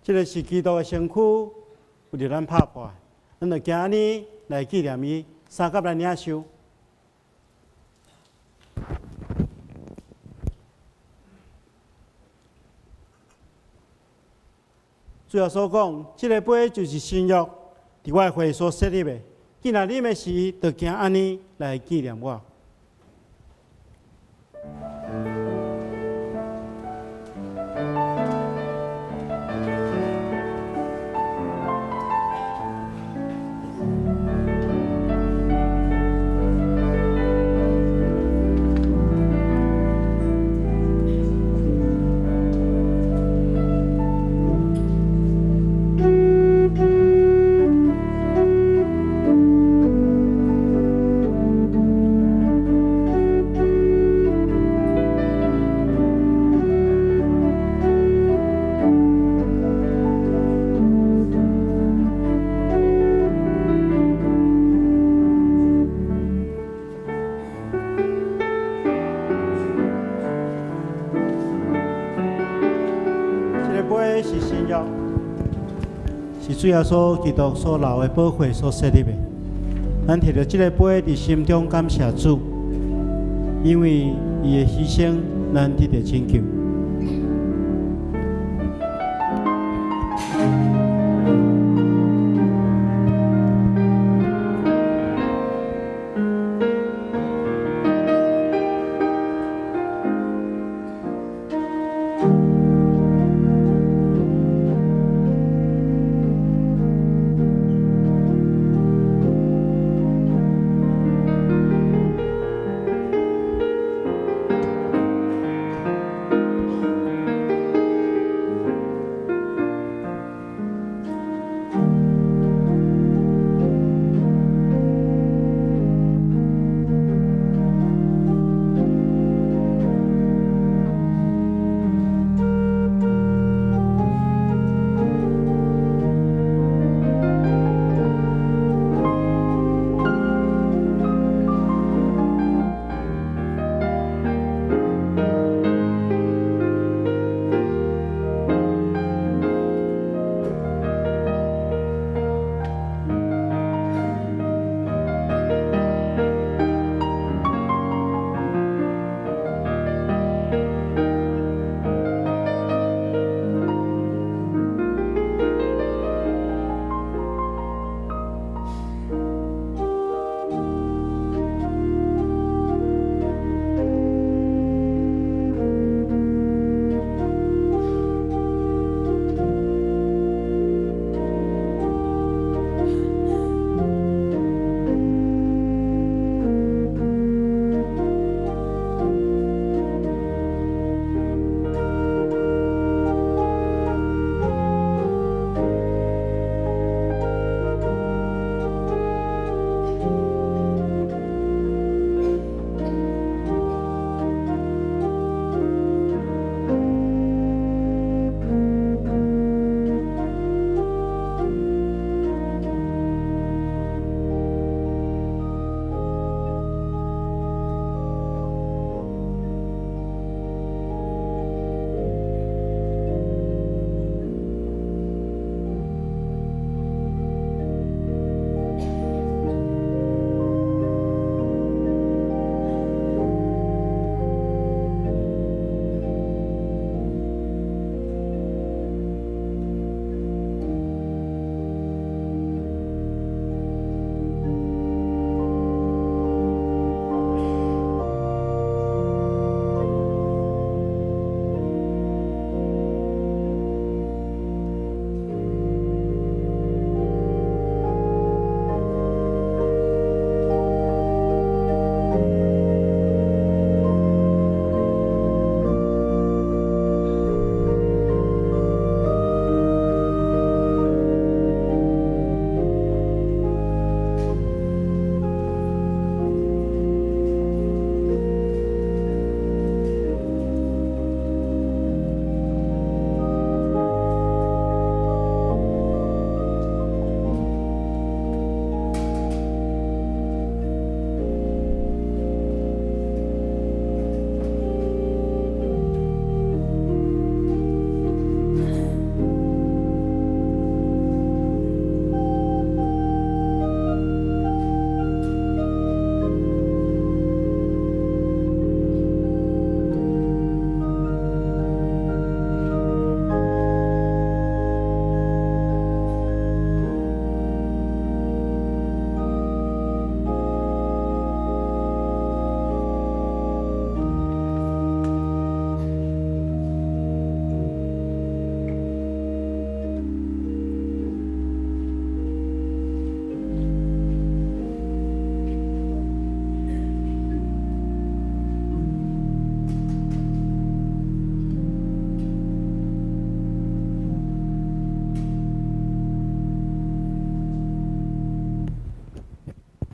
這个是基督的身軀，為著咱拍破，咱就行按呢來紀念伊，相佮來領受。主耶穌講，這个杯就是新約，佇我的血所設立的。既然啉的時，就行按呢來紀念我。這个杯是新約，是主耶穌基督所流的寶血所設立的。咱提著這个杯，佇心中感謝主，因為伊的犧牲，咱得著拯救。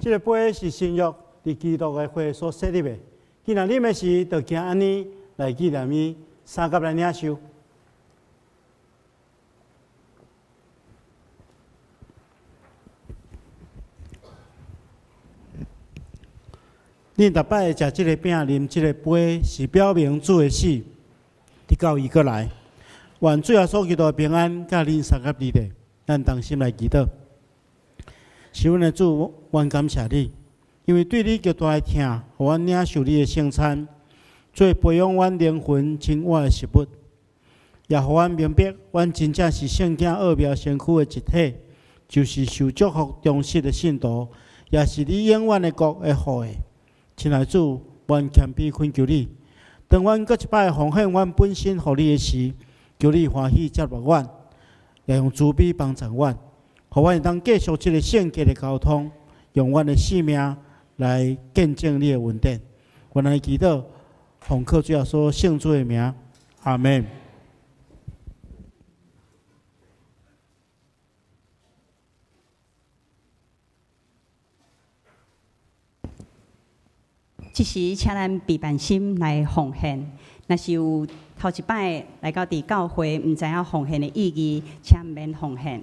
這个杯是新約佇基督的血所設立的。既然啉的時，就行按呢來紀念伊，相佮來領受。恁逐擺食這个餅、啉這个杯，是表明主的死，直到伊閣來。願主耶穌基督的平安，佮恁相佮佇咧，咱同心來祈禱。是阮的主，阮感謝你，因為對你極大的疼，予阮領受你的聖餐，做培養阮靈魂真活的食物，也予阮明白，阮真正是聖經奧妙身軀的一體，就是受祝福忠實的信徒，也是你永遠的國的後裔。親愛的主，阮謙卑懇求你，當阮閣一擺奉獻阮本身予你的時，求你歡喜接納阮，也用慈悲幫助阮，予阮會當繼續這个聖潔的交通，用阮的性命來見證你的恩典。阮來祈禱，奉靠主耶穌聖子的名，阿門。這時，請咱備辦心來奉獻。若是有頭一擺來到佇教會，毋知影奉獻的意義，請毋免奉獻。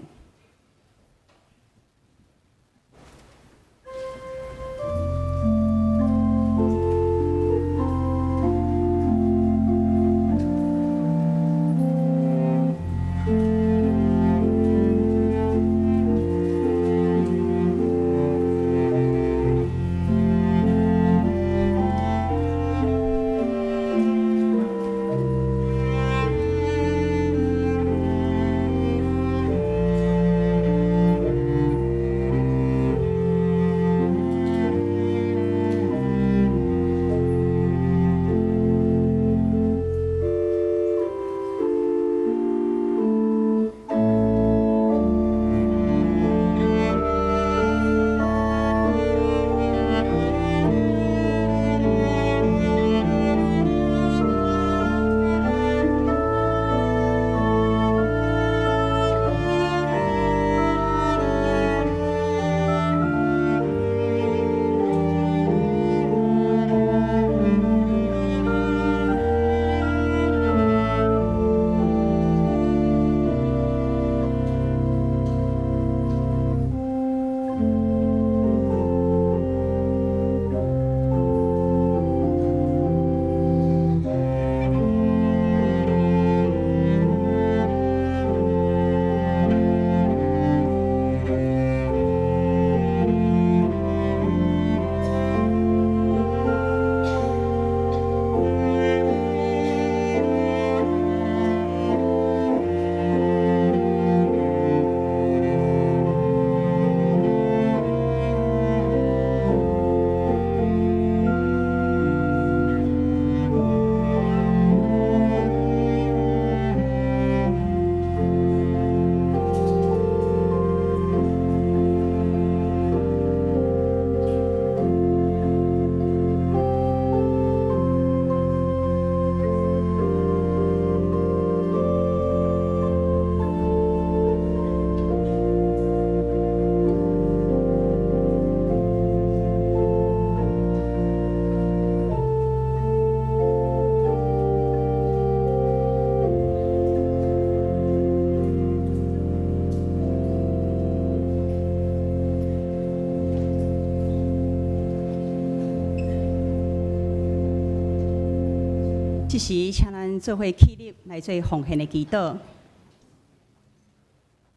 這時，請咱做伙起立來做奉獻的祈禱。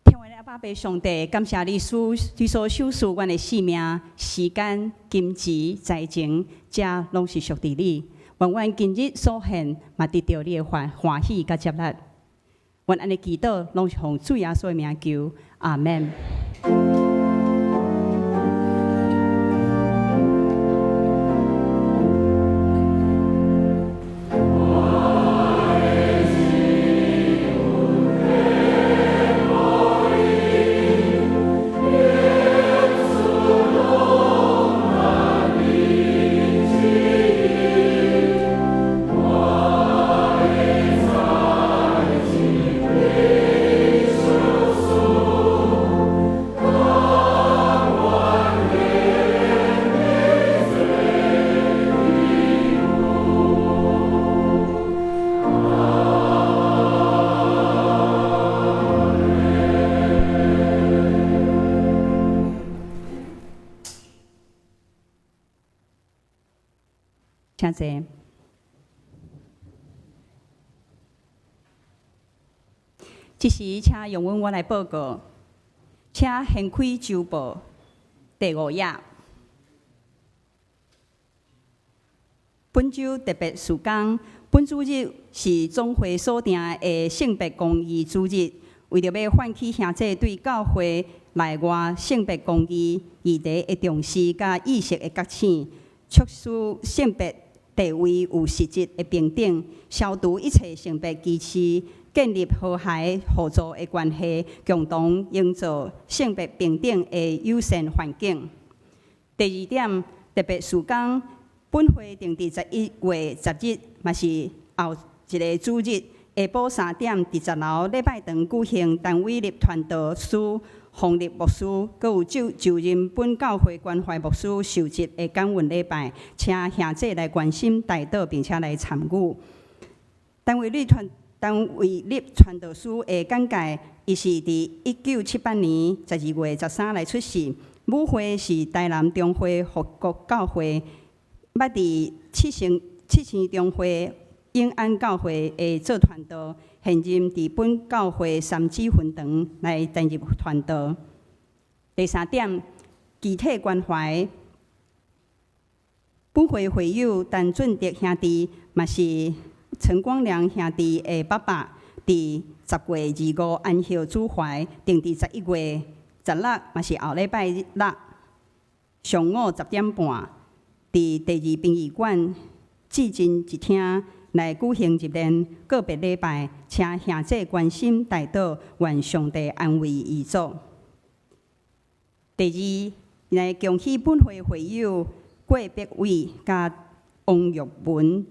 天父的阿爸父上帝，感謝你所你所賞賜阮的性命、時間、金錢、財情，這攏是屬佇你。願阮今日所獻，嘛得著你的歡歡喜佮接納。阮按呢祈禱，攏是奉主耶穌的名求，阿門。請坐。這時，請容阮我來報告，請掀開週報第五頁。本週特別事工，本主日是總會所定的性別公義主日，為著欲喚起兄弟對教會內外性別公義議題的重視佮意識的覺醒，促使性別地位有實質的平等，消除一切性別歧視，建立和諧互助的關係，共同營造性別平等的友善環境。第二點，特別事工。本會定佇11月10日，嘛是後一个主日，下晡3點，佇十樓禮拜堂舉行陳偉立傳道師、馮立牧師，閣有就任本教會關懷牧師受職的感恩禮拜，請兄弟來關心代禱，並且來參與。陳偉立傳道師的簡介，伊是佇1978年12月13來出世，母會是台南中會復國教會。捌佇七星中會永安教會的做傳道，現任佇本教會三芝分堂來擔任傳道。第三點，肢體關懷。本會會友陳俊德兄弟，嘛是陳光良兄弟的爸爸，佇10月25安息主懷，定佇11月16，嘛是後禮拜六上午10點半。佇第二殯儀館至真一廳來舉行入殮告別禮拜，請兄弟關心代禱，願上帝安慰遺族。第二，來恭喜本會會友郭碧偉佮王玉文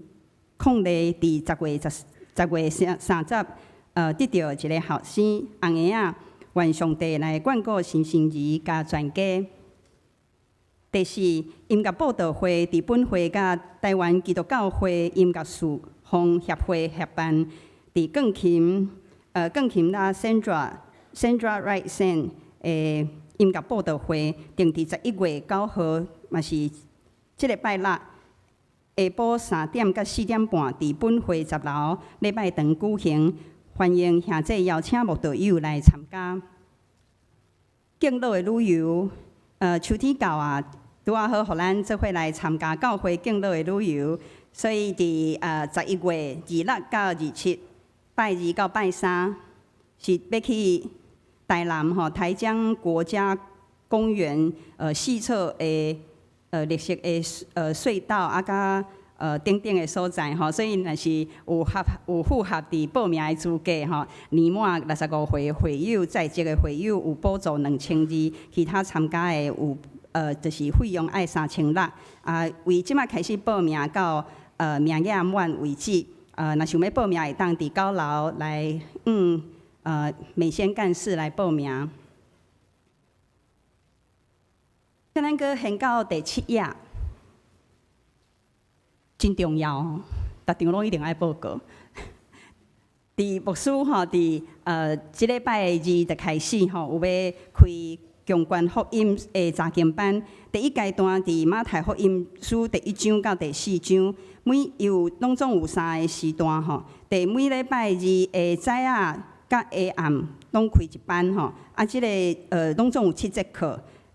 伉儷佇10月30，得著一个後生紅嬰仔，願上帝來眷顧新生兒佮全家。第四，音樂佈道會佇本會佮台灣基督教會音樂事奉協會協辦，佇鋼琴啦 Sandra Wright Sen 的音樂佈道會，定佇11月9號，嘛是這个拜六下晡3點到4點半，佇本會十樓禮拜堂舉行，歡迎兄弟邀請慕道友來參加。敬老的旅遊，秋天到啊。拄仔好，予咱做伙來參加教會敬老的旅遊，所以佇11月26到27，拜二到拜三，是欲去台南吼台江國家公園四處的綠色的隧道啊，佮等等的所在吼，所以若是有符合佇報名的資格吼，年滿65歲會友在職的會友有補助2200，其他參加的有。就是費用愛3600啊，為這馬開始報名到名額滿為止。若想欲報名，會當佇九樓來美先幹事來報名。咱閣掀到第七頁，真重要，逐場攏一定愛報告。佇牧師吼，佇這禮拜二就開始吼，有欲開強權福音的查經班，第一階段佇馬太福音書第一章到第四章，每伊有攏總有三个時段吼。佇每禮拜二的早仔佮下暗攏開一班吼。啊，這个攏總有七節課。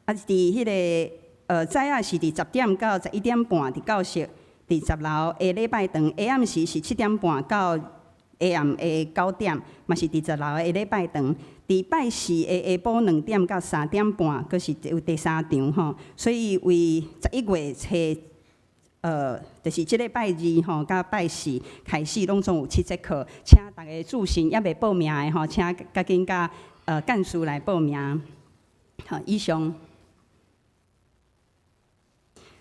啊，佇彼个早仔是佇10點到11點半佇教室，佇十樓下禮拜堂，下暗時是7點半到下暗的9點，嘛是佇十樓下禮拜堂。佇拜四的下晡2點到3點半，閣是有第三場吼。所以為十一月初，就是這禮拜二吼，佮拜四開始，攏總有七節課，請逐家注意，猶未報名的吼，請趕緊佮幹事來報名。好，以上。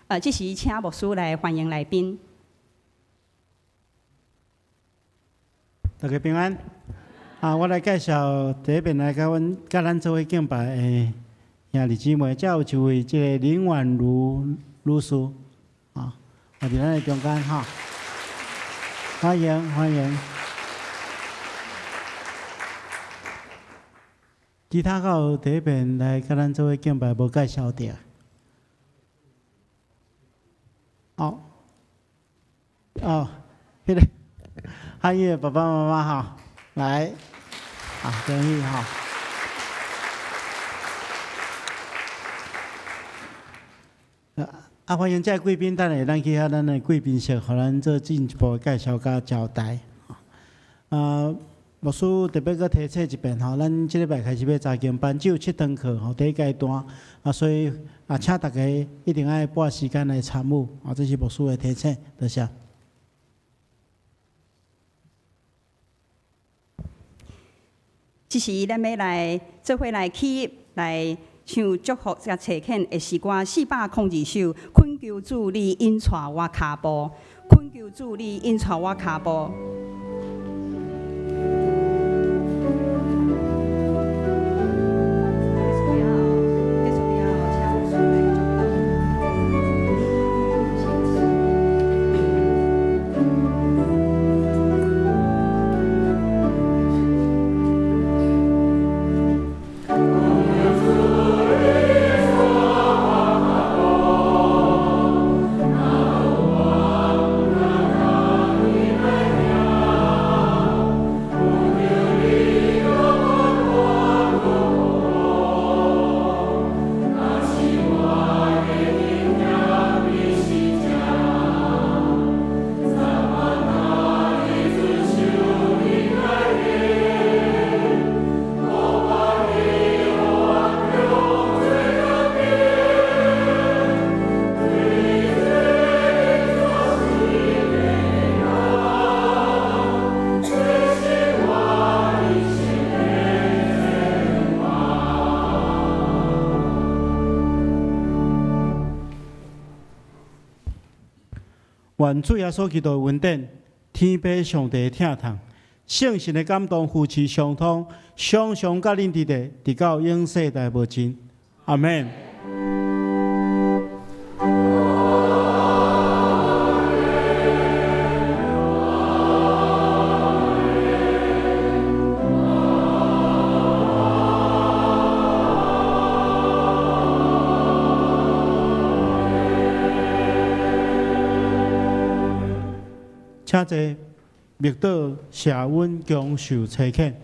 這時請牧師來歡迎來賓。大家平安。啊，我來介紹第一遍來佮咱做伙敬拜的兄弟姊妹，這有一位這个林婉如女士，啊，佇咱的中間哈，歡迎歡迎。其他閣有第一遍來佮咱做伙敬拜無介紹著？好，哦，彼个漢語的爸爸媽媽吼，來，啊，恭喜吼。啊，歡迎這貴賓，等下咱去遐咱的貴賓室，予咱做進一步的介紹佮交代。啊，牧師特別閣提醒一遍吼，咱這禮拜開始欲查經班，只有七堂課吼，第一階段啊，所以啊，請大家一定愛撥時間來參與，啊，這是牧師的提醒，多謝。這時，咱欲來做伙來起來唱祝福佮差遣的詩歌402首，懇求主你引帶我跤步，懇求主你引帶我跤步。願主耶穌基督的恩典，天父上帝的疼痛，聖神的感動扶持相通，常常佮恁佇咧，直到永世代無盡。阿們。請坐，默禱謝恩，享受差遣。